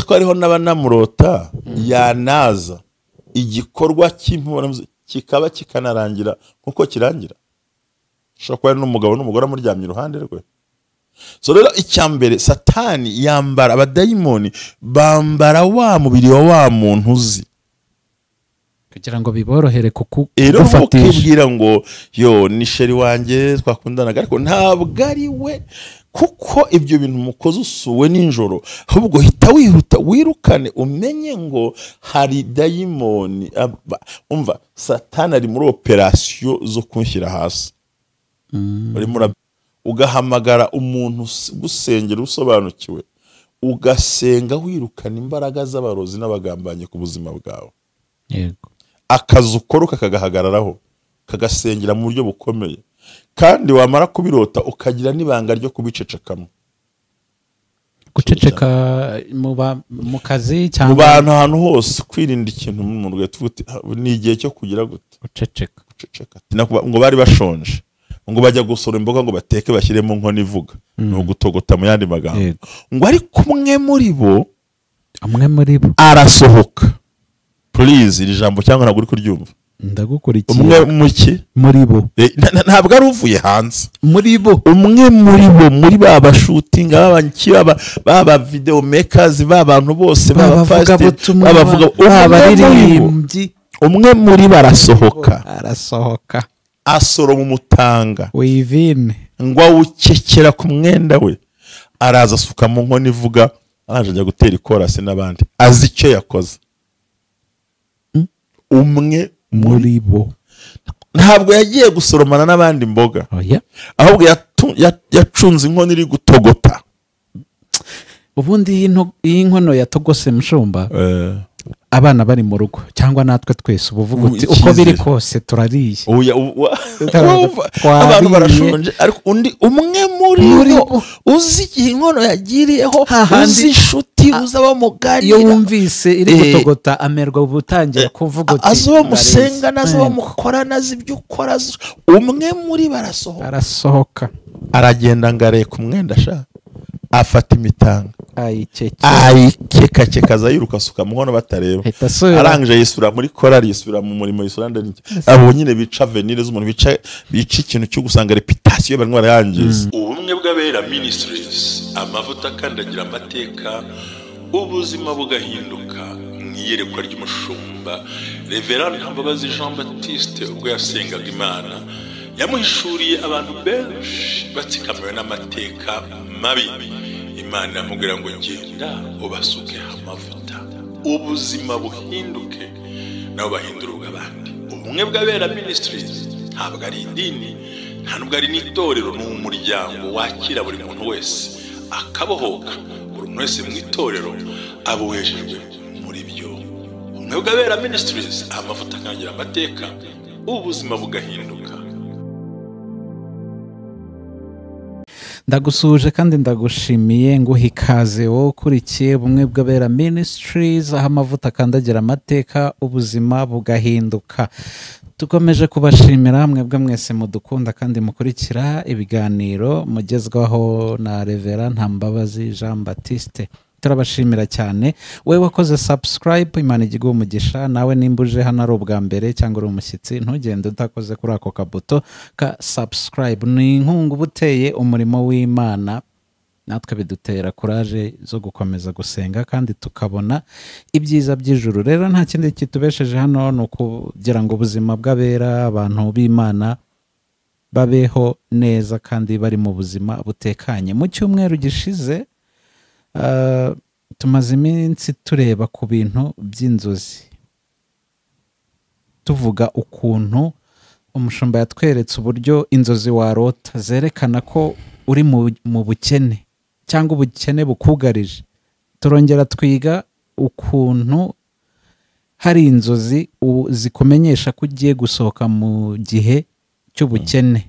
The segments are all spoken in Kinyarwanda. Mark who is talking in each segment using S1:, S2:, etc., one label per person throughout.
S1: ko hariho n'abanamurota yanaza igikorwa cy'imibonano kikaba kikanarangira nkuko kirangira. Ushobora kuba ari n'umugabo n'umugore amuryamye iruhande rwe. So rero icyambere, Satani yambara abadayimoni, bambara wa mubiri wa wa muntu uzi
S2: kugira ngo biborohere
S1: rero
S2: kugufatisha.
S1: Ukibwira ngo yo ni chéri wanjye twakundanaga, ariko ntabwo ari we, kuko ibyo bintu mukoze usuwe nijoro. Ahubwo hita wihuta wirukane, umenye ngo hari dayimoni. Umva, Satani ari muri operasiyo zo kunshyira hasi. Urimo ugahamagara umuntu gusengera usobanukiwe, ugasenga wirukana imbaraga z'abarozi n'abagambanyi ku buzima bwawe.
S2: Yego.
S1: Akazi ukora ukakagahagararaho, kagasengera mu buryo bukomeye, kandi wamara kubirota ukagira n'ibanga ryo kubicecekamo.
S2: Guceceka mu kazi cyangwa
S1: mu bantu ahantu hose, kwirinda ikintu mu rwego ni igihe cyo kugira gute?
S2: Guceceka.
S1: Guceceka. Ngo bari bashonje, ngo bajya gusora imboga ngo bateke bashyiremo inkono ivuga, ni ugutogota mu yandi magambo. Ngo ariko umwe muri bo arasohoka. Please, iri jambo cyangwa ntabwo uri kuryumva.
S2: Ndagukurikiye.
S1: Umwe muki
S2: muri bo
S1: ntabwo ari uvuye hanze,
S2: muri bo,
S1: umwe muri bo, muri ba bashooting, abanki, ba video makers, ba bantu bose, ba pastor, abavuga,
S2: abaririmbyi,
S1: umwe muri barasohoka,
S2: arasohoka
S1: asoroma umutanga
S2: wivine,
S1: ngo awukekera ku mwenda we, araza asuka mu nkono ivuga, araje ajya gutera ikorasi n'abandi, azi icyo yakoze. Umwe
S2: muri bo
S1: ntabwo yagiye gusoromana n'abandi imboga, ahubwo yacunze inkono iri gutogota.
S2: Ubundi iyi nkono yatogose mushumba, abana bari mu rugo cyangwa natwe twese ubuvuga uti uko biri kose turariye.
S1: Abantu barashonje, ariko undi umwe muri bo uzi igihe inkono yagiriyeho, uzi inshuti, uzi abo muganira,
S2: iyo wumvise iri gutogota amerwa ubutangira kuvuga uti
S1: azi uwo musenga, nazi uwo mukora, nazi ibyo ukora. Umwe muri barasohoka,
S2: arasohoka
S1: aragenda ngo areke umwenda sha, afata imitanga ayikekakeka, aza yiruka asuka mu nkono batareba, arangije yisura muri korali, yisura mu murimo, yisura ndani. Abo nyine bica venire z'umuntu, bica ikintu cyo gusanga reputation barimo barayangiza. Ubumwe bw'abera Ministries, amavuta akandagira amateka, ubuzima bugahinduka. Mu iyerekwa ry'umushumba Reverend Ntambabazi Jean Baptiste, ubwo yasengaga Imana yamuhishuriye abantu benshi batsikamiwe n'amateka mabi. Imana iramubwira ngo genda ubasuke amavuta, ubuzima buhinduke, nabo bahindura ubw'abandi. Ubumwe bw'abera Ministries ntabwo ari idini, nta nubwo ari n'itorero, ni umuryango wakira buri muntu wese akabohoka. Buri muntu wese mu itorero abohejejwe muri byo. Ubumwe bw'abera Ministries, amavuta akangira amateka, ubuzima bugahinduka.
S2: Ndagusuje kandi ndagushimiye, nguha ikaze wowe ukurikiye Ubumwe bw'Abera Ministries, aho amavuta akandagira amateka, ubuzima bugahinduka. Tukomeje kubashimira mwebwe mwese mudukunda kandi mukurikira ibiganiro mugezwaho na Reverend Ntambabazi Jean Baptiste. Turabashimira cyane. Wewe wakoze subscribe, Imana iguhe umugisha. Nawe nimba uje hano ari ubwa mbere cyangwa uri umushyitsi, ntugende utakoze kuri ako kabuto ka subscribe. Ni inkunga uba uteye umurimo w'Imana, natwe bidutera courage zo gukomeza gusenga kandi tukabona ibyiza by'ijuru. Rero nta kindi kitubesheje hano ni ukugira ngo ubuzima bw'abera, abantu b'Imana babeho neza kandi bari mu buzima butekanye. Mu cyumweru gishize tumaze iminsi tureba ku bintu by'inzozi, tuvuga ukuntu umushumba yatweretse uburyo inzozi warota zerekana ko uri mu bukene cyangwa ubukene bukugarije. Turongera twiga ukuntu hari inzozi zikumenyesha ko ugiye gusohoka mu gihe cy'ubukene.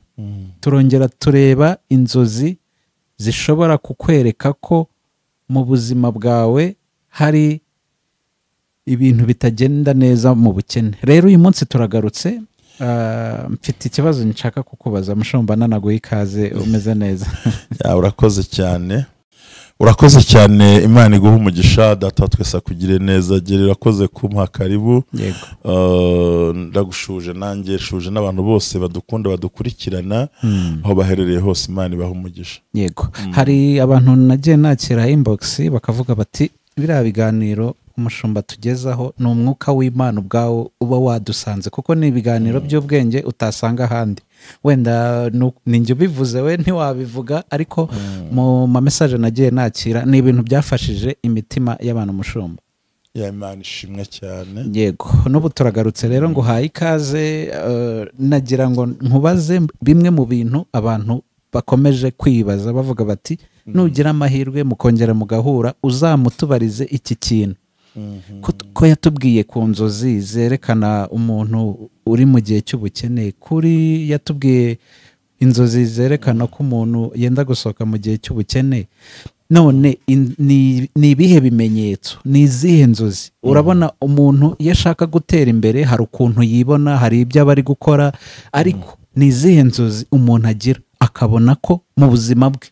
S2: Turongera tureba inzozi zishobora kukwereka ko mu buzima bwawe hari ibintu bitagenda neza mu bukene. Rero uyu munsi turagarutse, mfite ikibazo nshaka kukubaza mushumba, nanaguha ikaze, umeze neza?
S1: Urakoze cyane. Urakoze cyane, Imana iguha umugisha, data twese akugire neza. Gera urakoze kumpa karibu.
S2: Yego.
S1: Ndagushuje nanjye shuje n'abantu bose badukunda badukurikirana aho baherereye hose, Imana ibaha umugisha.
S2: Yego. Hari abantu nagiye nakira inbox bakavuga bati biriya biganiro umushumba tugezaho ni umwuka w'Imana ubwawo uba wadusanze, kuko ni ibiganiro by'ubwenge utasanga ahandi. Wenda ninjye ubivuze we ntiwabivuga, ariko mu ma message nagiye nakira ni ibintu byafashije imitima y'abantu umushumba.
S1: Ya Imana ishimwe cyane.
S2: Yego, n'ubu turagarutse rero ngo uhaye ikaze. Nagira ngo nkubaze bimwe mu bintu abantu bakomeje kwibaza bavuga bati nugira amahirwe mukongera mugahura uzamutubarize iki kintu. Ko yatubwiye ku nzozi zerekana umuntu uri mu gihe cy'ubukene, kuri yatubwiye inzozi zerekana ko umuntu yenda gusohoka mu gihe cy'ubukene, none ni ibihe bimenyetso, ni izihe nzozi? Urabona umuntu iyo ashaka gutera imbere hari ukuntu yibona, hari ibyo aba ari gukora, ariko ni izihe nzozi umuntu agira akabona ko mu buzima bwe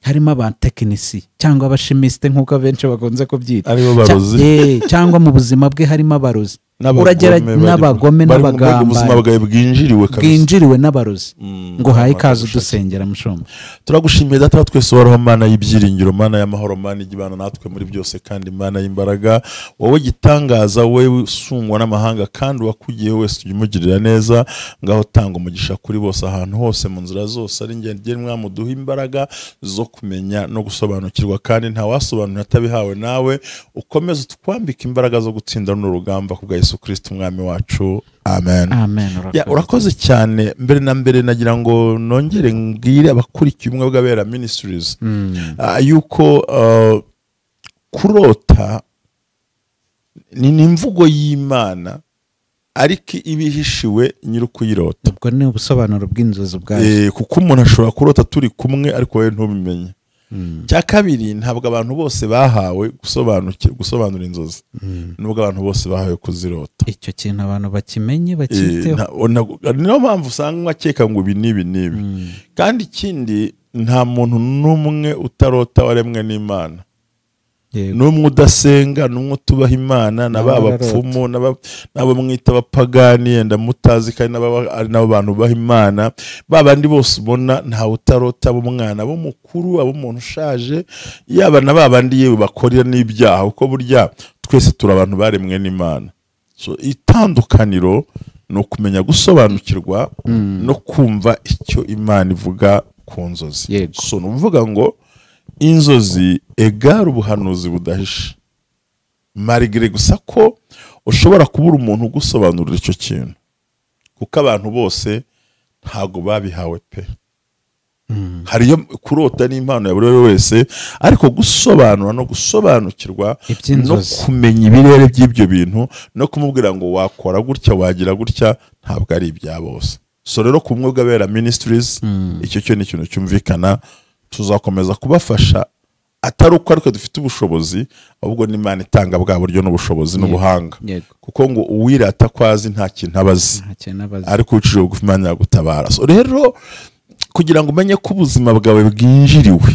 S2: harimo abatekinisiye cyangwa abashimisite nk'uko abenshi bakunze kubyita, cyangwa mu buzima bwe harimo abarozi, uragera n'abagome n'abagambanyi, bwinjiriwe n'abarozi. Ngo haye ikaze udusengera mushumba.
S1: Turagushimiye data twese uhoraho, Mana y'ibyiringiro, Mana y'amahoro, Mana igibana natwe muri byose, kandi Mana y'imbaraga, wowe gitangaza, wowe usungwa n'amahanga kandi wakugiye wese ujye umugirira neza. Ngaho tanga umugisha kuri bose ahantu hose mu nzira zose, ari ingendo mwamuduha imbaraga zo kumenya no gusobanukirwa, kandi nta wasobanura atabihawe nawe. Ukomeze utwambike imbaraga zo gutsinda runo rugamba ku bwa Yesu Kristo umwami wacu. Amen.
S2: Amen.
S1: Urakoze cyane. Mbere na mbere nagira ngo nongere mbwire abakurikiye Ubumwe bw'Abera Ministries yuko kurota ni imvugo y'Imana ariko ibihishiwe nyir'ukuyirota.
S2: Ubwo ni ubusobanuro bw'inzozi ubwazo.
S1: Kuko umuntu ashobora kurota turi kumwe ariko wowe ntubimenye. Cya kabiri, ntabwo abantu bose bahawe gusobanura inzozi, nubwo abantu bose bahawe kuzirota.
S2: Icyo kintu abantu bakimenye bakiteho.
S1: Niyo mpamvu usanga akeka ngo ibi n'ibi n'ibi. Kandi ikindi, nta muntu n'umwe utarota waremwe n'Imana, n'umwe udasenga, n'umwe utubaha Imana, n'aba bapfumu, n'abo mwita abapagani yenda mutazi, kandi ari nabo bantu baha Imana, babandi bose ubona nta utarota, abo mwana, abo mukuru, abo umuntu ushaje, yaba na babandi yewe bakorera n'ibyaha, kuko burya twese turi abantu baremwe n'Imana. So itandukaniro ni ukumenya gusobanukirwa no kumva icyo Imana ivuga ku nzozi. So ni ukuvuga ngo inzozi egara ubuhanuzi budahishe, marigre gusa ko ushobora kubura umuntu ugusobanurira icyo kintu, kuko abantu bose ntago babihawe pe. Hariyo kurota n'impano ya buri wese, ariko gusobanura no gusobanukirwa no kumenya ibirere by'ibyo bintu no kumubwira ngo wakora gutya wagira gutya ntabwo ari ibya bose. So rero ku Bumwe bw'Abera Ministries icyo cyo ni ikintu cyumvikana, tuzakomeza kubafasha atari uko ariko dufite ubushobozi, ahubwo n'Imana itanga bwa buryo n'ubushobozi n'ubuhanga, kuko ngo uwirata kwazi nta kintu abazi, ariko ucishije bugufi Imana yagutabara. So rero kugira ngo umenye ko ubuzima bwawe bwinjiriwe,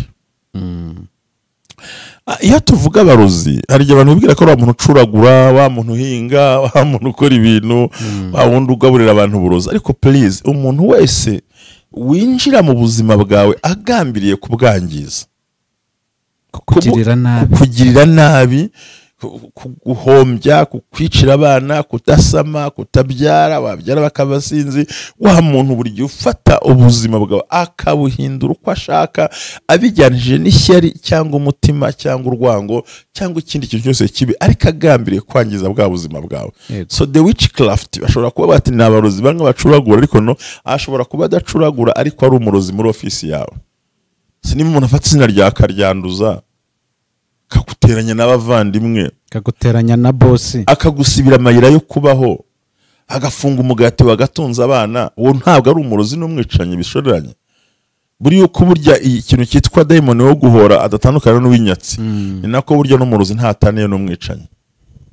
S1: iyo tuvuga abarozi hari igihe abantu bibwira ko wa muntu ucuragura, wa muntu uhinga, wa muntu ukora ibintu, wa wundi ugaburira abantu uburozi, ariko please, umuntu wese winjira mu buzima bwawe agambiriye kubwangiza, kukugirira nabi, kuguhombya, kukwicira abana, kudasama, kutabyara, wabyara bakabasinzi, wa muntu buri gihe ufata ubuzima bwawe akabuhindura uko ashaka, abijyanije n'ishyari cyangwa umutima cyangwa urwango cyangwa ikindi kintu cyose kibi, ariko agambiriye kwangiza bwa buzima bwawe. So the witchcraft bashobora kuba bati ni abarozi bamwe bacuragura, ariko no ashobora kuba adacuragura ariko ari umurozi muri ofisi yawe. Sinima umuntu afata izina rya akaryanduza, akaguteranya n'abavandimwe,
S2: akaguteranya na bosi,
S1: akagusibira amayira yo kubaho, agafunga umugati wagatunza abana, uwo ntabwo ari umurozi n'umwicanyi bishoreranye. Buri yuko burya ikintu cyitwa daimoni wo guhora adatandukana n'uwinyatsi, ni nako burya n'umurozi ntataniye n'umwicanyi.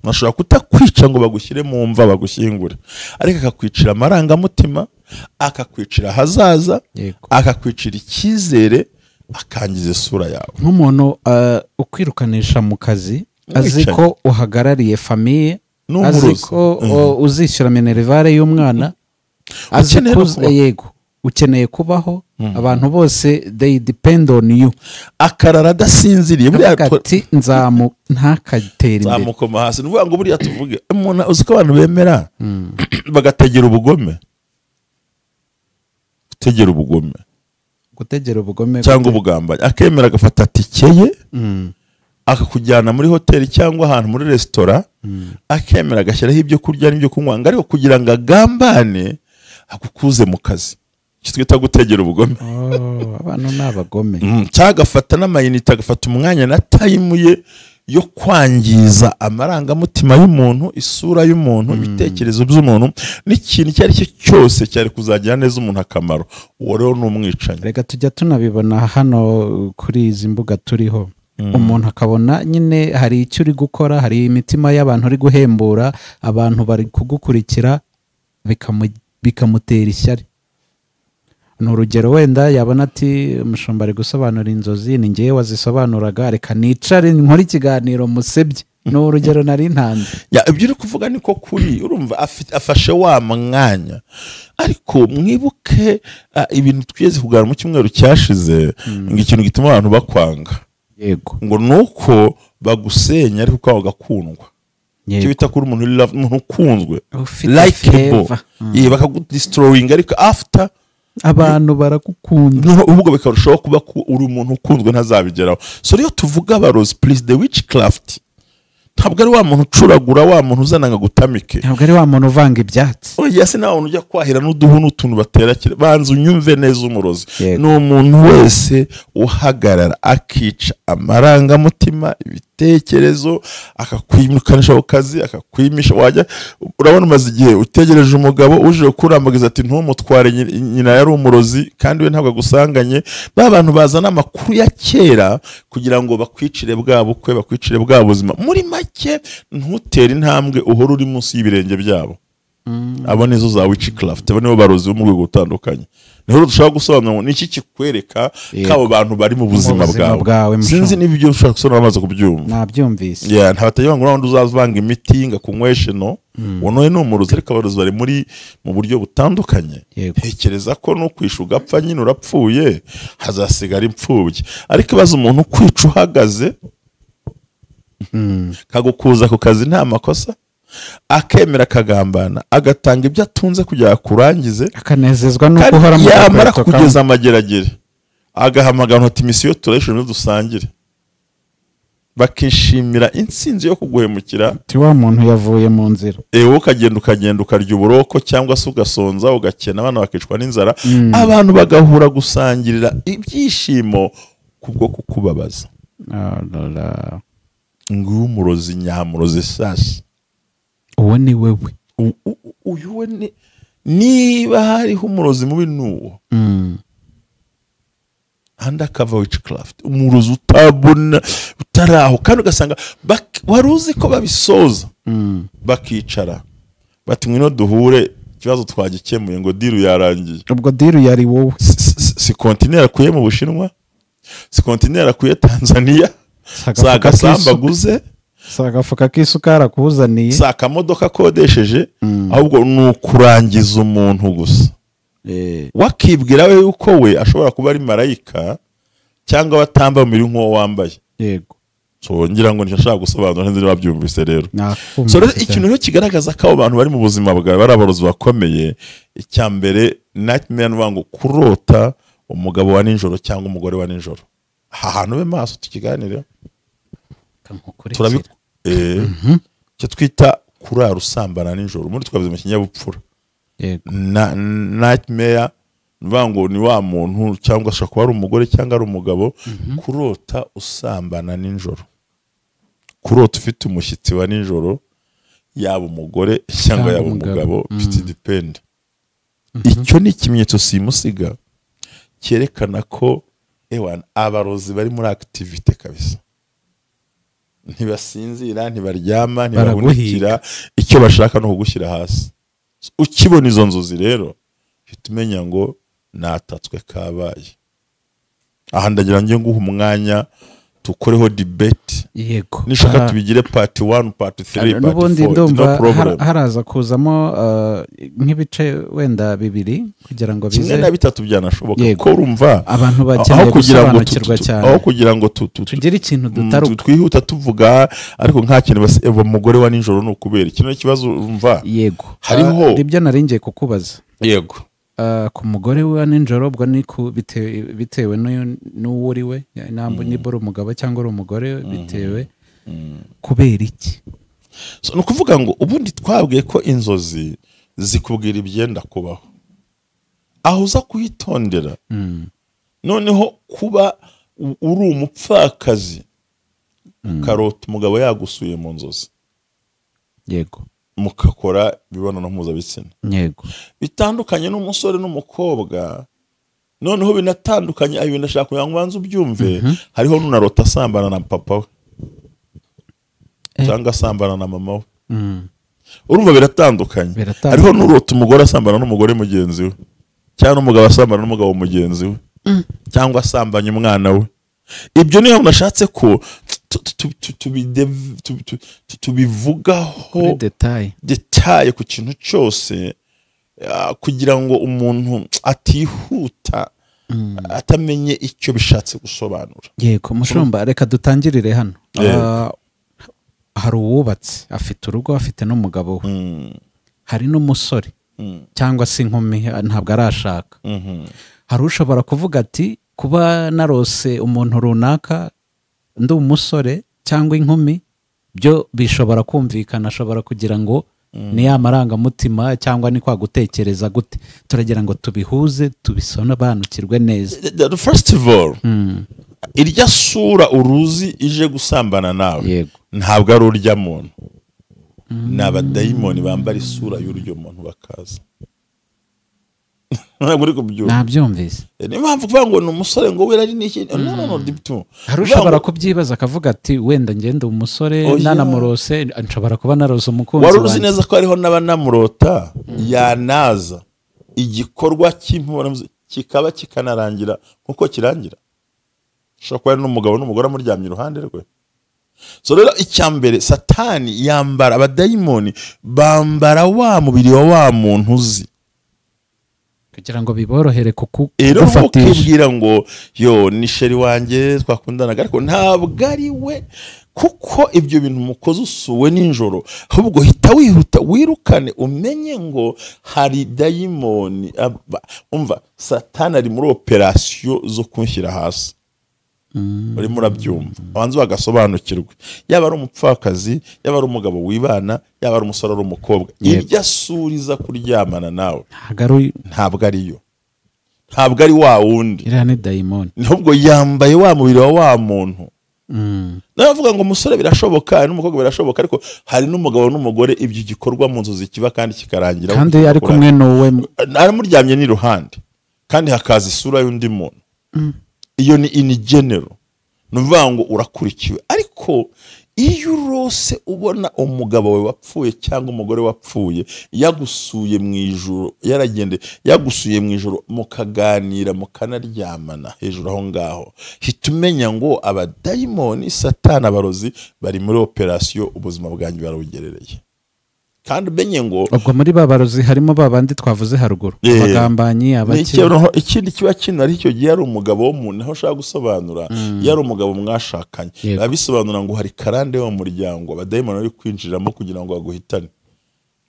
S1: Ashobora kutakwica ngo bagushyire mu mva bagushyingure, ariko akakwicira amarangamutima, akakwicira ahazaza, akakwicira icyizere, Akangiza isura yawe.
S2: Nk'umuntu ukwirukanisha mu kazi, azi ko uhagarariye famille, azi ko uzishyura minerivare y'umwana, azi ko yego ukeneye kubaho, abantu bose they depend on you.
S1: Akarara adasinziriye, buriya
S2: ati nzamu ntakatera imbere,
S1: nzamukoma hasi. Nuvuga ngo buriya tuvuge umuntu uzi ko abantu bemera bagategera ubugome, gutegera ubugome,
S2: gutegera ubugome
S1: cyangwa ubugambanyi, akemera agafata tike ye akakujyana muri hoteli cyangwa ahantu muri resitora, akemera agashyiraho ibyo kurya n'ibyo kunywa, ngo ariko kugira ngo agambane agukuze mu kazi. Icyo twita gutegera ubugome.
S2: Abantu ni abagome.
S1: Cyangwa agafata n'amayinite, agafata umwanya na time ye yo kwangiza amarangamutima y'umuntu, isura y'umuntu, ibitekerezo by'umuntu, n'ikintu icyo ari cyo cyose cyari kuzagira neza umuntu akamaro. Uwo rero ni umwicanyi.
S2: Reka tujya tunabibona hano kuri izi mbuga turiho. Umuntu akabona nyine hari icyo uri gukora, hari imitima y'abantu uri guhembura, abantu bari kugukurikira, bikamutera ishyari. Ni urugero wenda yabona ati umushumba ari gusobanura inzozi, ni ngewe wazisobanuraga, reka nicare nkore ikiganiro musebye. Ni urugero nari ntanze.
S1: Ibyo uri kuvuga niko kuri, urumva afashe wa mwanya. Ariko mwibuke ibintu twigeze kuganira mu cyumweru cyashize, ngo ikintu gituma abantu bakwanga.
S2: Yego.
S1: Ngo nuko bagusenya ariko ukaba ugakundwa. Icyo bita kuri umuntu ukunzwe, likeable, bakagudestroyinga, ariko after
S2: abantu baragukunda,
S1: ubwo bikarushaho kuba uri umuntu ukunzwe ntazabigeraho. So rero tuvuga abarozi, please, the witchcraft ntabwo ari wa muntu ucuragura, wa muntu uzana ngo agutamike,
S2: ntabwo ari wa muntu uvanga ibyatsi.
S1: Oya, se nawe ujya kwahira n'uduhu n'utuntu batera kire. Banza unyumve neza, umurozi ni umuntu wese uhagarara akica amarangamutima, ibitekerezo, akakwimukanisha ku kazi, akakwimisha. Wajya urabona umaze igihe utegereje umugabo uje kurambagiza ati ntumutware, nyina yari umurozi kandi we ntabwo agusanganye. Ba bantu bazana amakuru ya kera kugira ngo bakwicire bwa bukwe, bakwicire bwa buzima. Muri make ntutere intambwe, uhora uri munsi y'ibirenge byabo. Abo nizo za witchcraft, abo nibo barozi bo mu rwego rutandukanye. Niho dushobora gusobanura ngo niki kikwereka ko abo bantu bari mu buzima bwawe. Sinzi niba ibyo ushobora gusobanura bamaze kubyumva.
S2: Nabyumvise.
S1: Ntabatagira ngo undi uzavanga imiti ngo akunyweshe, no uwo nawe ni umurozi, ariko abarozi bari muri mu buryo butandukanye. Ntekereza ko no kwisha ugapfa nyine urapfuye, hazasigara imfubyi. Ariko ibaze umuntu kwica uhagaze, kagukuza ku kazi nta makosa, akemera akagambana, agatanga ibyo atunze kugira akurangize,
S2: akanezezwa no guhora mu
S1: yamara kugeza amageragere agahamagara ati misiyo turayishimye dusangire, bakishimira intsinzi yo kuguhemukira.
S2: Ati wa muntu yavuye mu nzira.
S1: Wowe ukagenda ukarya uburoko cyangwa se ugasonza ugakena, abana bakicwa n'inzara, abantu bagahura gusangirira ibyishimo kubwo kukubabaza. Nguyu umurozi nyamurozi sasa.
S2: Uwo ni wewe.
S1: Uyu we ni, niba hariho umurozi mubi nuwo. Undercover witchcraft, umurozi utabona utaraho, kandi ugasanga wari uzi ko babisoza, bakicara bati ngwino duhure, ikibazo twagikemuye, ngo diru yarangiye.
S2: Ubwo diru yari wowe.
S1: Si kontineri akuye mu Bushinwa, si kontineri akuye Tanzania, si agasamba aguze,
S2: si agafuka k'isukari akuzaniye,
S1: si akamodoka akodesheje, ahubwo ni ukurangiza umuntu gusa. Wakibwira we yuko we ashobora kuba ari marayika cyangwa batamba umubiri nk'uwo wambaye.
S2: Yego.
S1: So ngira ngo nshaka gusobanura nzi babyumvise rero. So rero ikintu rero kigaragaza ko abo bantu bari mu buzima bwawe bari abarozi bakomeye, icya mbere nightmare, ngo kurota umugabo wa nijoro cyangwa umugore wa nijoro. Aha hantu be maso tukiganire. Icyo twita kurara usambana nijoro, muri twabize mu kinyabupfura. Nightmare ngo ni wa muntu cyangwa ashobora kuba ari umugore cyangwa ari umugabo, kurota usambana nijoro, kurota ufite umushyitsi wa nijoro, yaba umugore cyangwa yaba umugabo, it depend. Icyo ni ikimenyetso simusiga cyerekana ko ewana abarozi bari muri activité kabisa. Ntibasinzira, ntibaryama, ntibahunikira, icyo bashaka no kugushyira hasi. Ukibona izo nzozi rero uhita umenya ngo natatswe kabaye. Aha ndagira nge nguha umwanya tukoreho debate.
S2: Yego.
S1: Nishaka tubigire part 1, part 3, part 4.
S2: Ndumva haraza kuzamo nk'ibice wenda bibiri kugira ngo bize.
S1: Kimwe na bitatu byanashoboka. Ko urumva
S2: abantu bakeneye gusobanukirwa cyane.
S1: Aho kugira ngo
S2: tugire ikintu dutaruka.
S1: Twihuta tuvuga ariko nka kintu base umugore wa nijoro no kubera ikino kibazo urumva.
S2: Yego.
S1: Hariho
S2: ibyo naringiye kukubaza.
S1: Yego.
S2: Ku mugore wa nijoro ubwo ni bitewe n'uwo uri we, niba uri umugabo cyangwa uri umugore, bitewe kubera iki?
S1: So, ni ukuvuga ngo ubundi twabwiye ko inzozi zikubwira ibyenda kubaho, aho uza kuhitondera. Noneho kuba uri umupfakazi ukarota umugabo yagusuye mu nzozi,
S2: yego,
S1: mukakora imibonano mpuzabitsina,
S2: yego,
S1: bitandukanye n'umusore n'umukobwa. Noneho binatandukanye, ayo ndashaka kugira ngo ubanze ubyumve. Hariho n'unarota asambana na papa we cyangwa asambana na mama we. Urumva biratandukanye. Hariho n'urota umugore asambana n'umugore mugenzi we, cyangwa n'umugabo asambana n'umugabo mugenzi we, cyangwa asambanya umwana we. Ibyo niyo nashatse ko tubivugaho detail ku kintu cyose, kugira ngo umuntu atihuta atamenye icyo bishatse gusobanura.
S2: Yego mushumba, reka dutangirire hano. Hari uwubatse afite urugo, afite n'umugabo we, hari n'umusore cyangwa se inkumi ntabwo arashaka. Hari ushobora kuvuga ati kuba narose umuntu runaka ndi umusore cyangwa inkumi, byo bishobora kumvikana, ashobora kugira ngo ni ya marangamutima cyangwa ni kwa gutekereza gute. Turagira ngo tubihuze, tubisobanukirwe neza.
S1: First of all, irya sura uruzi ije gusambana nawe ntabwo ari urya muntu, ni abadayimoni bambara isura y'uryo muntu bakaza. Ntabwo uri kubyumva?
S2: Nabyumvise.
S1: Niyo mpamvu kuvuga ngo ni umusore ngo wera ari n'iki, no no no diptu.
S2: Hari ushobora kubyibaza akavuga ati wenda ngende umusore nanamurose, nshobora kuba narose umukunzi
S1: wanjye. Wari uzi neza ko hariho n'abanamurota yanaza igikorwa cy'imibonano kikaba kikanarangira nkuko kirangira. Ushobora kuba ari n'umugabo n'umugore amuryamye iruhande rwe. So rero icyambere, Satani yambara abadayimoni bambara wa mubiri wa wa muntu uzi,
S2: kugira ngo biborohere kugufatisha.
S1: Ukibwira ngo yo ni sheri wanjye twakundanaga, ariko ntabwo ari we, kuko ibyo bintu mukoze usuwe nijoro. Ahubwo hita wihuta wirukane, umenye ngo hari dayimoni. Umva, Satani ari muri operasiyo zo kunshyira hasi. Urimo urabyumva, abanza bagasobanukirwa, yaba ari umupfakazi, yaba ari umugabo wibana, yaba ari umusore ari umukobwa, irya sura iza kuryamana nawe ntabwo ariyo, ntabwo ari wa wundi,
S2: iriya ni dayimoni,
S1: ahubwo yambaye wa mubiri wa wa muntu. Navuga ngo umusore birashoboka n'umukobwa birashoboka, ariko hari n'umugabo n'umugore ibyo gikorwa mu nzozi kiba kandi kikarangira,
S2: kandi ari kumwe n'uwe
S1: aramuryamye n'iruhande, kandi hakaza isura y'undi muntu. Iyo ni in general, nuvuga ngo urakurikiwe. Ariko iyo urose ubona umugabo wawe wapfuye cyangwa umugore wapfuye yagusuye mu ijoro, yaragende yagusuye mu ijoro, mukaganira mukanaryamana hejuru aho ngaho, hita umenya ngo abadayimoni, Satani, abarozi bari muri operasiyo, ubuzima bwanjye barabugerereye. Kandi umenye ngo
S2: ubwo muri babarozi harimo babandi twavuze haruguru, abagambanyi, abaki.
S1: Ikindi kiba kino ari icyo gihe ari umugabo w'umuntu, aho ushaka gusobanura yari umugabo mwashakanye, babisobanura ngo hari karande yo mu muryango abadayimoni bari kwinjiramo kugira ngo baguhitane.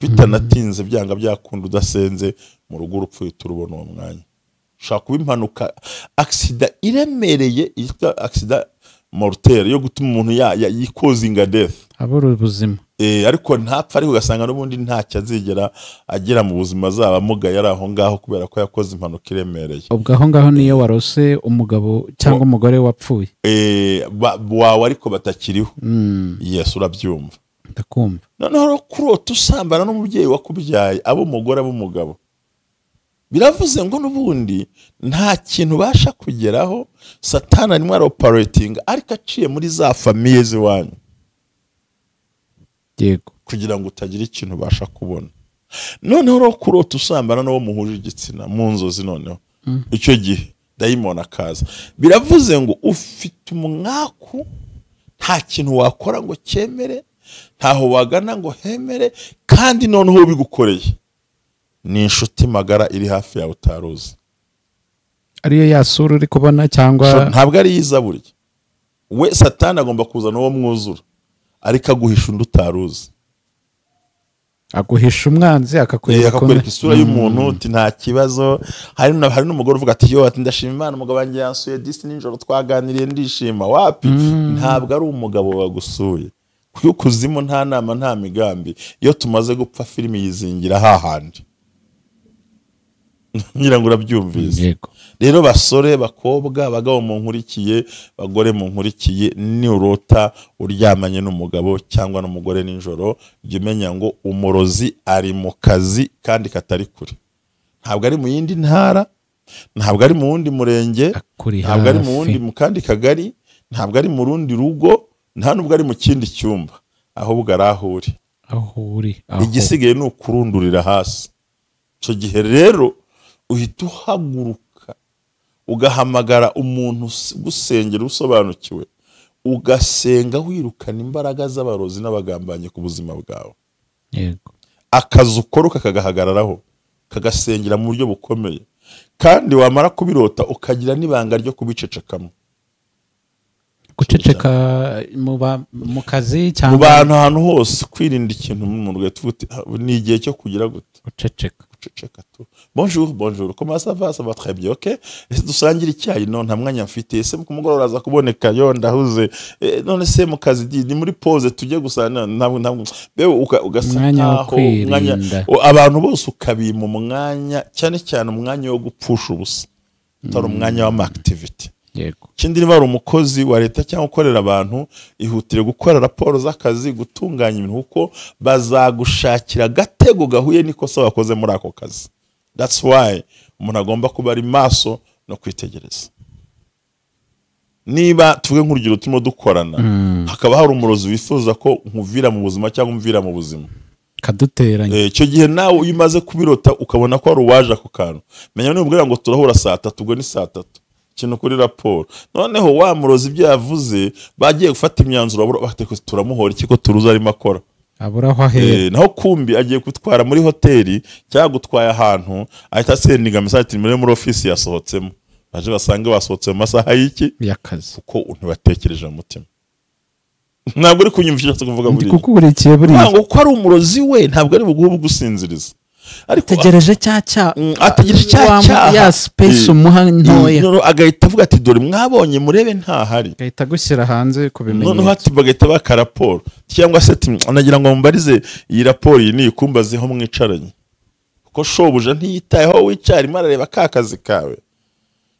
S1: Bitanatinze byanga byakunda, udasenze mu rugo urupfu turubona uwo mwanya. Ushaka kuba impanuka, accident iremereye yitwa accident mortelle yo gutuma umuntu yikozinga death,
S2: abura ubuzima.
S1: Ariko ntapfa, ariko ugasanga n'ubundi ntacyo azigera agera mu buzima, azaba amugaye ari aho ngaho kubera ko yakoze impanuka iremereye.
S2: Ubwo aho ngaho niyo warose umugabo cyangwa umugore wapfuye
S1: wawe ariko batakiriho. Yes, urabyumva.
S2: Ndakumva.
S1: Noneho kurota usambana n'umubyeyi wakubyaye, abo umugore abo umugabo, biravuze ngo n'ubundi nta kintu ubasha kugeraho. Satani arimo aroperating ariko aciye muri za famiye z'iwanyu.
S2: Yego.
S1: Kugira ngo utagira ikintu ubasha kubona. Noneho rero kurota usambana n'uwo muhuje igitsina mu nzozi, noneho icyo gihe Dayimoni akaza. Biravuze ngo ufite umwaku, nta kintu wakora ngo cyemere, ntaho wagana ngo hemere, kandi noneho bigukoreye ni inshuti magara iri hafi yawe utaruzi.
S2: Ariyo yasura uri kubona cyangwa
S1: ntabwo ari yiza burya. We Satani agomba kuzana uwo mwuzura, ariko aguhisha undi utaruzi.
S2: Aguhisha umwanzi akakwereka
S1: isura y'umuntu uti nta kibazo. Hari n'umugore uvuga ati yo, ati ndashima Imana umugabo wanjye yansuye disi nijoro twaganiriye ndishima. Wapi? Ntabwo ari umugabo wagusuye. Kuko kuzimu nta nama nta migambi. Iyo tumaze gupfa filimi yizingira hahandi. Ngira ngo urabyumvise. Rero basore, bakobwa, bagabo munkurikiye, bagore munkurikiye, ni urota uryamanye n'umugabo cyangwa n'umugore nijoro, jya umenya ngo umurozi ari mu kazi kandi katari kure. Ntabwo ari mu yindi ntara, ntabwo ari mu wundi murenge, ntabwo ari mu wundi mu kandi kagari, ntabwo ari mu rundi rugo, nta nubwo ari mu kindi cyumba, ahubwo ari aho uri.
S2: Aho uri.
S1: Igisigaye ni ukurundurira hasi. Icyo gihe rero uhita uhaguruka ugahamagara umuntu gusengera usobanukiwe, ugasenga wirukana imbaraga z'abarozi n'abagambanyi ku buzima bwawe.
S2: Yego.
S1: Akazi ukora kagahagararaho, kagasengera mu buryo bukomeye, kandi wamara kubirota ukagira n'ibanga ryo kubicecekamo.
S2: Guceceka mu kazi cyangwa
S1: mu bantu ahantu hose, kwirinda ikintu mu rwego ni igihe cyo kugira gute?
S2: Guceceka.
S1: Guceceka tu. Bonjour, bonjour. Comment ça va? Ça va très bien, OK? Ese dusangira icyayi? No, nta mwanya mfite. Ese ku mugoroba uraza kuboneka? Yo ndahuze. None se mu kazi ni muri pause tujye gusa ntabwo bewe ugasa nkaho umwanya abantu bose ukabima umwanya, cyane cyane umwanya wo gupfusha ubusa. Utari umwanya wa activity.
S2: Yego.
S1: Ikindi niba ari umukozi wa leta cyangwa ukorera abantu, ihutire gukora raporo z'akazi, gutunganya ibintu, kuko bazagushakira agatego gahuye n'ikosa wakoze muri ako kazi. That's why umuntu agomba kuba ari maso no kwitegereza. Niba tuvuge nk'urugero turimo dukorana, hakaba hari umurozi wifuza ko nkuvira mu buzima cyangwa umvira mu buzima,
S2: kaduteranya.
S1: Icyo gihe nawe iyo umaze kubirota ukabona ko ari uwaje ako kantu, menya nubwira ngo turahura saa 3, ubwo ni saa 3. Kintu kuri raporo. Noneho wa murozi ibyo yavuze bagiye gufata imyanzuro, bati turamuhora iki ko turuza arimo akora,
S2: abura aho ahera.
S1: Naho kumbi agiye gutwara muri hoteli cyangwa gutwaye ahantu, ahita asendinga message ati muri office yasohotsemo, baje basange basohotse mu masaha y'iki
S2: y'akazi,
S1: kuko ntibatekereje mu mutima. Ntabwo uri kunyumvisha kuvuga
S2: buri ndikukurikiye buri
S1: ntabwo ko ari umurozi we, ntabwo ari buguhe bugusinziriza. Ariko
S2: ategereje cya
S1: ategereje cya
S2: ya space umuha ntoya,
S1: agahita avuga ati dore mwabonye murebe ntahari,
S2: agahita gushyira hanze kubimenyetso.
S1: Noneho ati bagahita baka raporo, cyangwa se ati nagira ngo mbarize iyi raporo iyi niyikumbazeho mwicaranye, kuko shobuja ntiyitayeho wicara arimo arareba ka kazi kawe,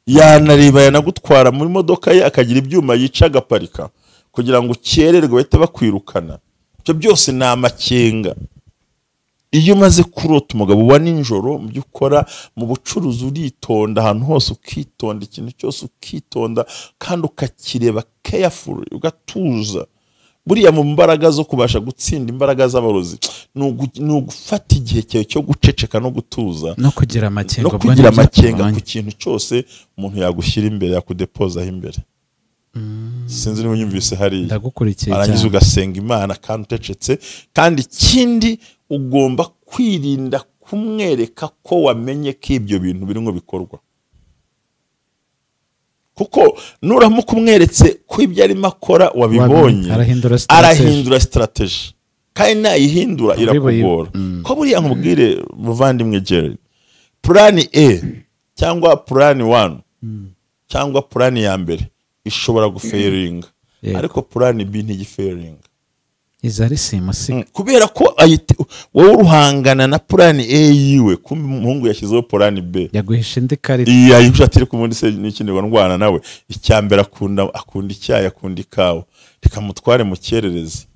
S1: yanareba yanagutwara muri modoka ye akagira ibyuma yica agaparika kugira ngo ukererwe bahite bakwirukana. Ibyo byose ni amakenga. Iyo umaze kurota umugabo wa nijoro, mu byo ukora mu bucuruzi uritonda, ahantu hose ukitonda, ikintu cyose ukitonda, kandi ukakireba carefully, ugatuza. Buriya mu mbaraga zo kubasha gutsinda imbaraga z'abarozi ni ugufata igihe cyawe cyo guceceka no gutuza,
S2: no kugira amakenga,
S1: no kugira amakenga ku kintu cyose umuntu yagushyira imbere, yakudepozaho imbere. Sinzi niba unyumvise hariya.
S2: Ndagukurikiye cyane.
S1: Arangiza ugasenga Imana kandi utecetse, kandi ikindi ugomba kwirinda kumwereka ko wamenye ko ibyo bintu birimo bikorwa, kuko nuramuka umweretse ko ibyo arimo akora wabibonye, arahindura strategy, kandi nayihindura irakugora. Ko buriya nkubwire muvandimwe Jerry, plan A cyangwa plan 1 cyangwa plan ya mbere ishobora gufailinga, ariko plan B ntigifailinga.
S2: Izari simusiga.
S1: Kubera ko wowe uruhangana na plan A yiwe, kumbe umuhungu yashyizeho plan B,
S2: yaguhisha indi karita.
S1: Yayihisha ati ku mundi se n'ikindi ndwana nawe. Icyambere akunda icyayi, akunda ikawa, reka mutware mu cyererezi.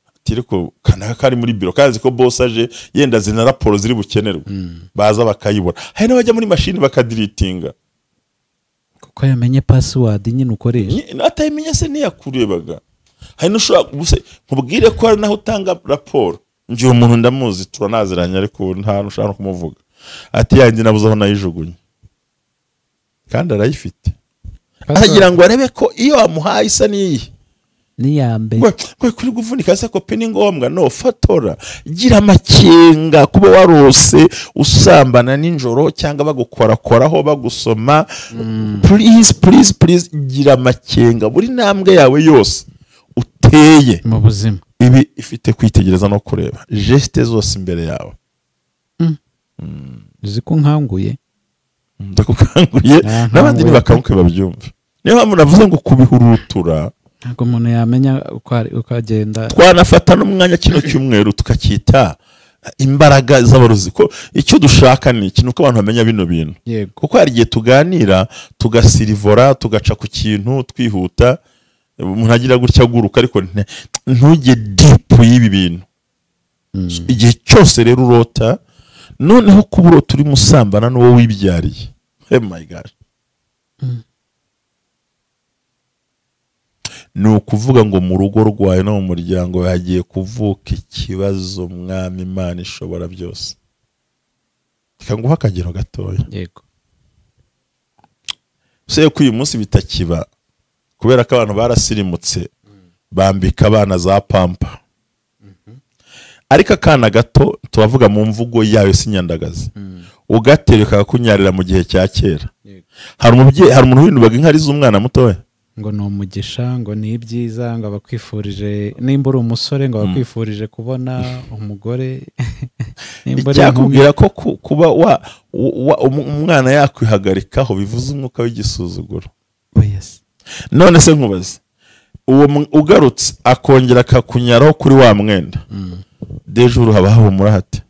S1: Ati ariko kanaka kari muri biro kazi ko boss aje, yenda zina raporo ziri bukenerwe, baza bakayibura. Hari n'abajya muri machine bakadiritinga
S2: kuko yamenye password nyine ukoresha.
S1: Atayimenye se ntiyakurebaga. Hari n'ushobora nkubwire ko hari naho utanga raporo, njye uwo muntu ndamuzi turanaziranye, ariko nta n'ushaka no kumuvuga, ati yanjye nabuze aho nayijugunye. Kandi arayifite. Aragira ngo arebe ko iyo wamuhaye isa n'iyi
S2: niyambe
S1: ngo kuri guvunika se kopi ni ngombwa. No fotora, gira amakenga kuba warose usambana ninjoro cyangwa bagukorakoraho bagusoma. Please please please, gira amakenga buri ntambwe yawe yose uteye
S2: mu buzima.
S1: Ibi ifite kwitegereza no kureba geste zose imbere yawe.
S2: Uzi ko nkanguye,
S1: ndakukanguye n'abandi nibakanguke babyumve. Niyo mpamvu navuze ngo kubihurutura
S2: ntabwo umuntu yamenya uko agenda.
S1: Twanafata n'umwanya kino cyumweru tukacyita imbaraga z'abarozi, ko icyo dushaka ni ikintu ko abantu bamenya bino bintu. Kuko hari igihe tuganira tugasirivora tugaca ku kintu twihuta, umuntu agira gutya aguruka, ariko ntujye deep y'ibi bintu. Igihe cyose rero urota, noneho kuba urota uri musambana n'uwo wibyariye, oh my God, ni ukuvuga ngo mu rugo rwawe no mu muryango hagiye kuvuka ikibazo. Mwami Imana ishobora byose. Reka nguhe akagero gatoya.
S2: Yego.
S1: Se ko uyu munsi bitakiba kubera ko abantu barasirimutse bambika abana za pampa. Ariko akana gato tubavuga mu mvugo yayo sinyandagazi, ugatereka kunyarira mu gihe cya kera. Hari umubyeyi, hari umuntu winubaga inkari z'umwana mutoya
S2: ngo ni umugisha, ngo ni ibyiza, ngo abakwifurije, nimba uri umusore ngo abakwifurije kubona umugore.
S1: Icyakubwira ko kuba umwana yakwihagarikaho bivuze umwuka w'igisuzuguro. None se nkubaze, uwo ugarutse akongera akakunyaraho kuri wa mwenda, dejuru haba hahumura hate?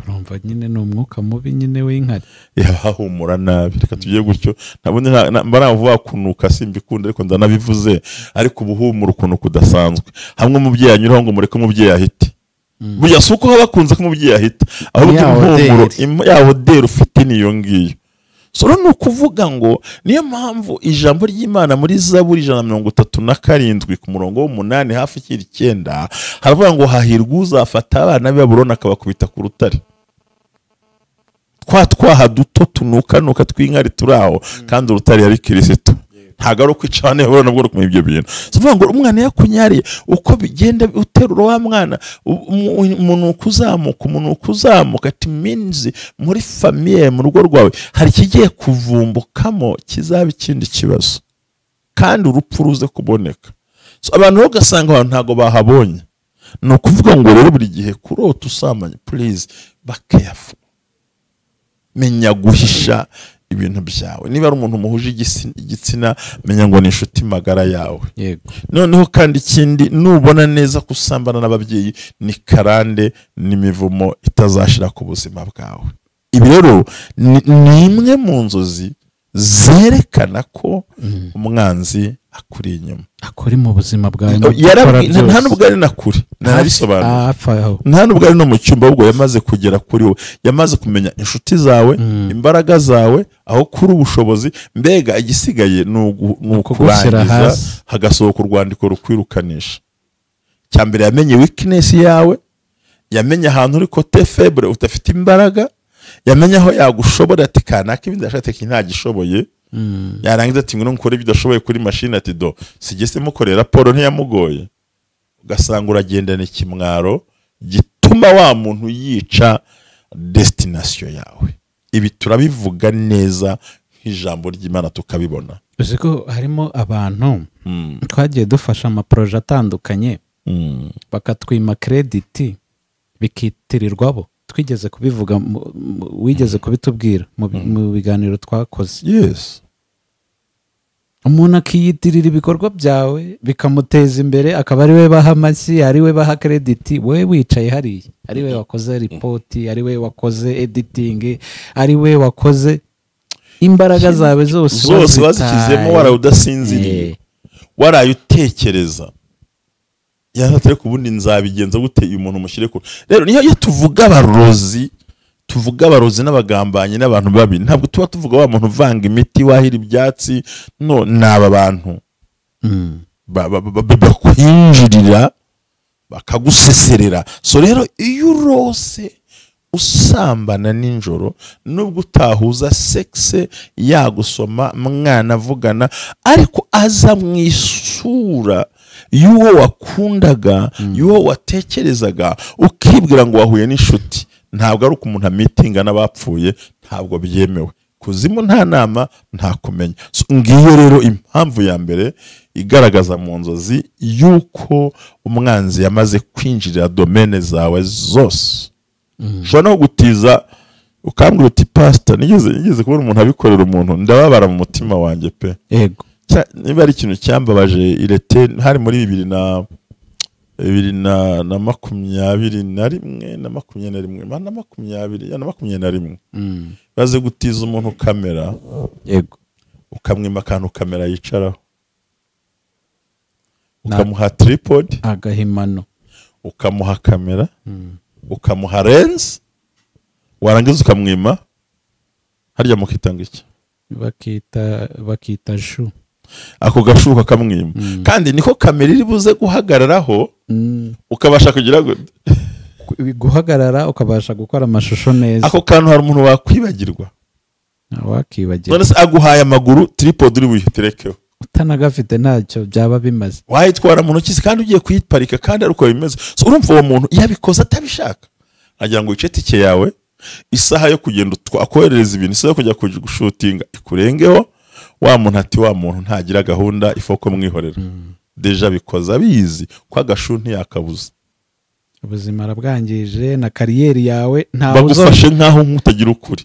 S2: Urumva nyine ni umwuka mubi nyine w'inkari,
S1: yahumura nabi. Reka tugiye gutyo, ntabundi mba navuga kunuka simbikunda, ariko ndanabivuze. Ariko ubuhumura ukuntu kudasanzwe, hamwe umubyeyi anyuraho ngo mureke umubyeyi ahite. Burya si uko bakunze ko umubyeyi ahita, ahubwo impumuro ya oderi ufite niyo ngiyo. So ni ukuvuga ngo niyo mpamvu ijambo ry'Imana muri Zaburi 137 ku murongo w'8 hafi 9 haravuga ngo hahirwa uzafata abana b'i Babuloni akabakubita ku rutare. Twa twaha duto tunukanuka tw'inkari turaho, kandi urutare yari Kristo. Ntago ari ukwica abana b'i Babuloni nabwo kumenya ibyo bintu. So uvuga ngo umwana yakunyariye, uko bigenda uterura wa mwana, umunuko uzamuka, umunuko uzamuka, it means muri famille, mu rugo rwawe hari ikigiye kuvumbukamo kizaba ikindi kibazo, kandi urupfu ruze kuboneka. So abantu ugasanga abantu ntago bahabonye. Ni ukuvuga ngo rero buri gihe kurota usambanye, please be careful, menya guhisha ibintu byawe. Niba ari umuntu muhuje igitsina, menya ngo ni inshuti magara yawe.
S2: Yego.
S1: Noneho kandi ikindi, nubona neza kusambana n'ababyeyi ni karande n'imivumo itazashira ku buzima bwawe. Ibi rero ni imwe mu nzozi zerekana ko umwanzi akuri inyuma,
S2: akuri mu buzima bwawe.
S1: Nta nubwo ari nakuri, narabisobanuye, nta nubwo ari no mu cyumba, ahubwo yamaze kugera kuri we, yamaze kumenya inshuti zawe, imbaraga zawe, aho kuri ubushobozi. Mbega igisigaye ni ukurangiza hagasohoka urwandiko rukwirukanisha. Cya mbere yamenye weakness yawe, yamenye ahantu uri kote faible, udafite imbaraga, yamenye aho yagushobora, ati kanaka ibindi ashaka ntagishoboye. Yarangiza ati ngwino nkore ibidashoboye kuri machine, ati do sigese mukorera raporo ntiyamugoye. Ugasanga uragendana ikimwaro gituma wa muntu yica destination yawe. Ibi turabivuga neza nk'ijambo ry'Imana tukabibona.
S2: Uzi ko harimo abantu twagiye dufasha amaproje atandukanye, bakatwima credit bikitirirwa bo. Twigeze kubivuga, wigeze kubitubwira mu biganiro twakoze.
S1: Yes.
S2: Umuntu akiyitirira ibikorwa byawe bikamuteza imbere, akaba ari we baha amashyi, ari we baha credit, we wicaye hariya, ari we wakoze report, ari we wakoze editing, ari we wakoze imbaraga zawe zose
S1: wazishyizemo, waraye udasinziriye, waraye utekereza yaratare ku bundi nzabigenza gute uyu muntu mushyire kure. Rero niyo iyo tuvuga abarozi, tuvuga abarozi n'abagambanyi n'abantu babi, ntabwo tuba tuvuga wa muntu uvanga imiti wahira ibyatsi. No, naba bantu bakwinjirira bakaguseserera. So rero iyo urose usambana nijoro, nubwo utahuza sexe yagusoma mwana avugana, ariko aza mu isura y'uwo wakundaga, y'uwo watekerezaga, ukibwira ngo wahuye n'inshuti. Ntabwo ari uko umuntu amitinga n'abapfuye, ntabwo byemewe. Kuzimu nta nama, nta kumenya. Ngiyo rero impamvu ya mbere igaragaza mu nzozi yuko umwanzi yamaze kwinjirira domene zawe zose. Ushobora no gutiza ukambwira uti pastor, nigeze kubona umuntu abikorera umuntu, ndababara mu mutima wanjye pe.
S2: Yego.
S1: Niba ari ikintu cyambabaje irete, hari muri 2021 na 21 na 20 na 21. Baze gutiza umuntu kamera.
S2: Yego.
S1: Ukamwima akantu kamera yicaraho, ukamuha tripod,
S2: agahimano,
S1: ukamuha kamera, ukamuha lens, warangiza ukamwima harya mukitanga iki
S2: bakita shu,
S1: ako gashuka kamwima. Kandi niko kamera iri buze guhagararaho, ukabasha kugira
S2: guhagarara, ukabasha gukora amashusho neza.
S1: Ako kantu hari umuntu wakwibagirwa,
S2: wakibagirwa.
S1: None se aguhaye amaguru, tripod uri buyiterekeho,
S2: utanagafite ntacyo byaba bimaze,
S1: wayitwara mu ntoki kandi ugiye kuyiparika, kandi ari uko bimeze. So urumva uwo muntu yabikoze atabishaka, agira ngo wice tike yawe, isaha yo kugenda akoherereza ibintu, isaha yo kujya gushutinga ikurengeho. Wa muntu ati wa muntu ntagira gahunda, ifoko mwihorera. Deja bikoza abizi ko agashu ntiyakabuza.
S2: Ubuzima arabwangije na kariyeri yawe, nta
S1: bagufashe nkaho nkutagira ukuri,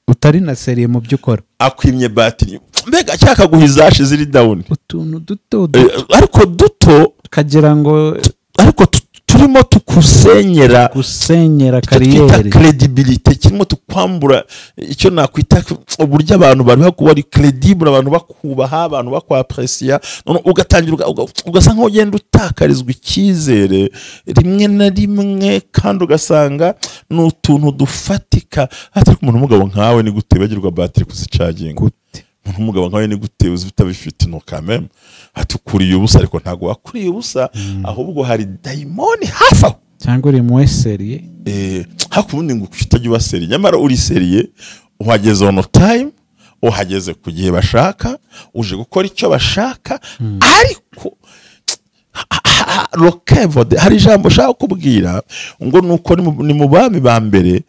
S2: utari na seriye mu byo ukora.
S1: Akwimye batiri, mbega cyakaguha izashi ziri down,
S2: utuntu duto duto,
S1: ariko duto
S2: kagira ngo,
S1: ariko turimo tukusenyera,
S2: gusenyera kariyeri,
S1: credibility, kirimo tukwambura icyo nakwita uburyo abantu bari bakuba ari credible, abantu bakubaha, abantu bakwaprecia. None ugatangira ugasa nkaho ugenda utakarizwa icyizere rimwe na rimwe, kandi ugasanga n'utuntu dufatika. Atari umuntu umugabo nkawe ni gute bagirwa battery kuzicaginga? Umuntu umugabo nkawe ni gute uzitabifite? No kameme atukuriye ubusa, ariko ntago wakuriye ubusa, ahubwo hari daimoni hafi aho,
S2: cyangwa uri mu serie
S1: hakubundi ngo utajya uba serie, nyamara uri serie, uhageze on time, uhageze ku gihe bashaka, uje gukora icyo bashaka. Ariko rokevode, hari ijambo ushaka kubwira ngo nuko ni mu bami ba mbere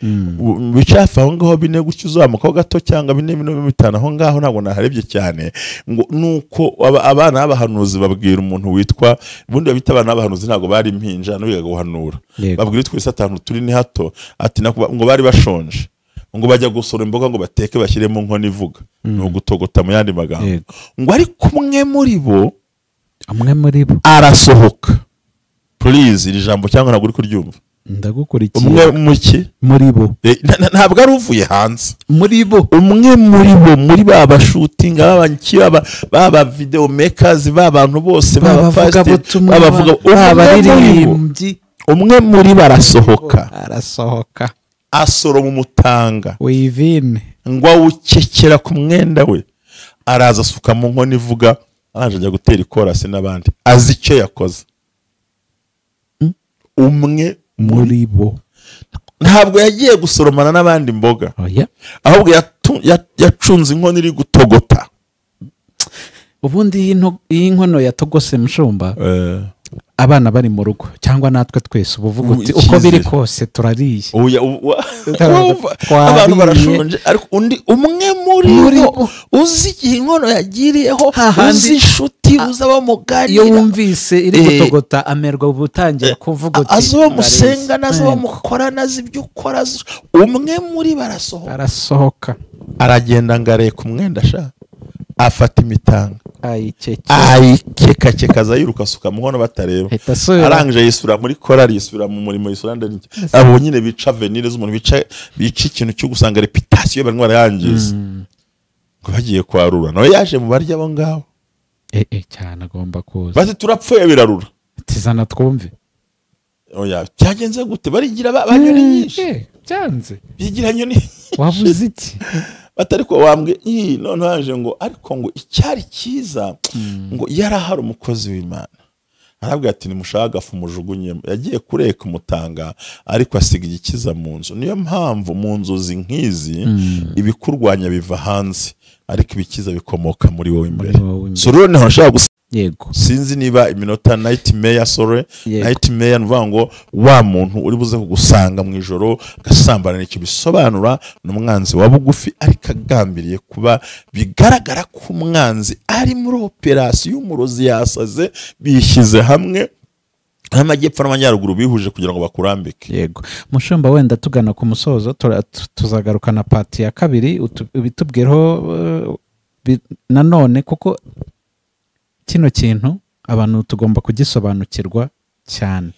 S1: bicafa aho ngaho bine gutyo uzamukaho gato, cyangwa 4 4 5 aho ngaho, ntabwo naharebye cyane. Ngo nuko abana b'abahanuzi babwira umuntu witwa, ubundi babita abana b'abahanuzi ntabwo bari impinja, n'bigaga guhanura, babwira twese atanu turi ni hato, ati ngo bari bashonje, ngo bajya gusora imboga ngo bateke bashyiremo nkono ivuga, ni ugutogota mu yandi magambo. Ngo ariko umwe muri bo arasohoka. Please, iri jambo cyangwa ntabwo uri kuryumva,
S2: ndagukurikiye.
S1: Umwe muki
S2: muri bo,
S1: ntabwo ari uvuye hanze,
S2: muri bo,
S1: umwe muri bo, muri ba bashutinga, babanki, baba video makers, ba bantu bose, baba pastor, babavuga,
S2: abaririmbyi,
S1: umwe muri barasohoka,
S2: arasohoka
S1: asoroma umutanga
S2: wivine,
S1: ngo awukekera ku mwenda we, araza asuka mu nkono ivuga, araje ajya gutera ikorasi n'abandi, azi icyo yakoze. Umwe
S2: muri bo
S1: ntabwo yagiye gusoromana n'abandi imboga, ahubwo yacunze inkono iri gutogota.
S2: Ubundi iyi nkono yatogose mushumba, abana bari mu rugo cyangwa natwe twese ubuvuga uti uko biri kose turariye,
S1: abantu barashonje, ariko undi umwe muri bo uzi igihe inkono yagiriyeho, uzi inshuti, uzi abamuganira,
S2: iyo wumvise iri gutogota amerwa ubutangira kuvuga uti
S1: azi uwo musenga, nazi uwo mukora, nazi ibyo ukora. Umwe muri barasohoka,
S2: arasohoka
S1: aragenda ngo areka umwenda sha, afata imitanga ayikekakeka aza yiruka asuka mu nkono batareba, arangije yisura muri korali, yisura mu murimo, yisura ndani. Abo nyine bica venire z'umuntu, bica ikintu cyo gusanga reputation barimo barayangiza, ngo bagiye kwarura. Nawe yaje mu barya abo ngabo
S2: cyane agomba kuza,
S1: bati turapfuye birarura,
S2: tizana twumve.
S1: Oya cyagenze gute? Barigira banyoni nyinshi
S2: byanze,
S1: bigira nyoni,
S2: wabuze iki?
S1: Batari ko wambwe none haje ngo ariko ngo icyari cyiza ngo yarahari umukozi w'Imana Arabwira ati nimushaka agafu mujugunyemo. Yagiye kureka umutanga ariko asiga igikiza mu nzu. Niyo mpamvu mu nzozi nk'izi ibikurwanya biva hanze ariko ibikiza bikomoka muri wowe imbere. So rero niho nshaka gusa.
S2: Yego.
S1: Sinzi niba iminota nightmare, sorry, nightmare nuvuga ngo wa muntu uri buze kugusanga mu ijoro agasambana, icyo bisobanura ni umwanzi wa bugufi ariko agambiriye kuba bigaragara ko umwanzi ari muri operasiyo y'umurozi yasaze, bishyize hamwe n'amajyepfo n'amajyaruguru bihuje kugira ngo bakurambike.
S2: Yego. Mushumba, wenda tugana ku musozo, tuzagaruka na pati ya kabiri ubitubwireho nanone, kuko kino kintu abantu tugomba kugisobanukirwa cyane.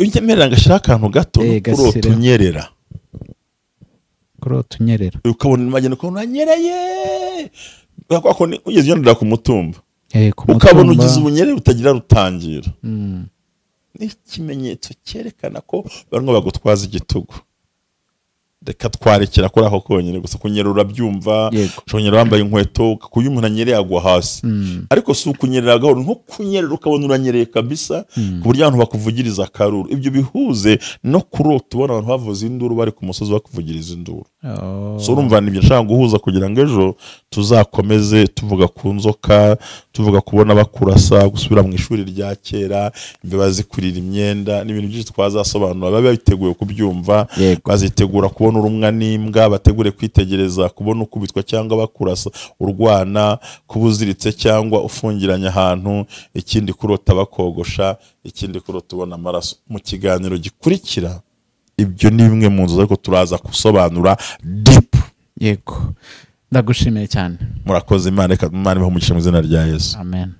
S1: Unyemerera ngashyira akantu gato, kurota unyerera.
S2: Kurota unyerera.
S1: Ukabona imagine ko unanyereye. Ugeze unyerera ku mutumba. Ukabona ugize ubunyerere butagira rutangira. Ni ikimenyetso cyerekana ko barimo bagutwaza igitugu. Reka twarekera kuri aho konyine gusa. Kunyerera urabyumva, ushobora wambaye inkweto, kuyo umuntu anyereye agwa hasi. Ariko si ukunyerera gahoro, nko kunyerera ukabona uranyereye kabisa, ku buryo abantu bakuvugiriza akaruru. Ibyo bihuze no kurota ubona abantu bavuza induru bari ku musozi bakuvugiriza induru. So urumva nibyo nshaka guhuza kugira ngo ejo tuzakomeze tuvuga ku nzoka, tuvuga kubona bakurasa, gusubira mu ishuri rya kera, imbeba zikurira imyenda, n'ibintu byinshi twazasobanura. Babe biteguye kubyumva, bazitegura kubona urumwa n'imbwa, bategure kwitegereza kubona ukubitwa cyangwa bakurasa, urwana, kubuziritse cyangwa ufungiranye ahantu, ikindi kurota bakogosha, ikindi kurota ubona amaraso. Mu kiganiro gikurikira ibyo ni bimwe mu nzu ariko turaza gusobanura deep.
S2: Yego. Ndagushimiye cyane.
S1: Murakoze. Imana ibahe umugisha mu izina rya Yesu.
S2: Amen.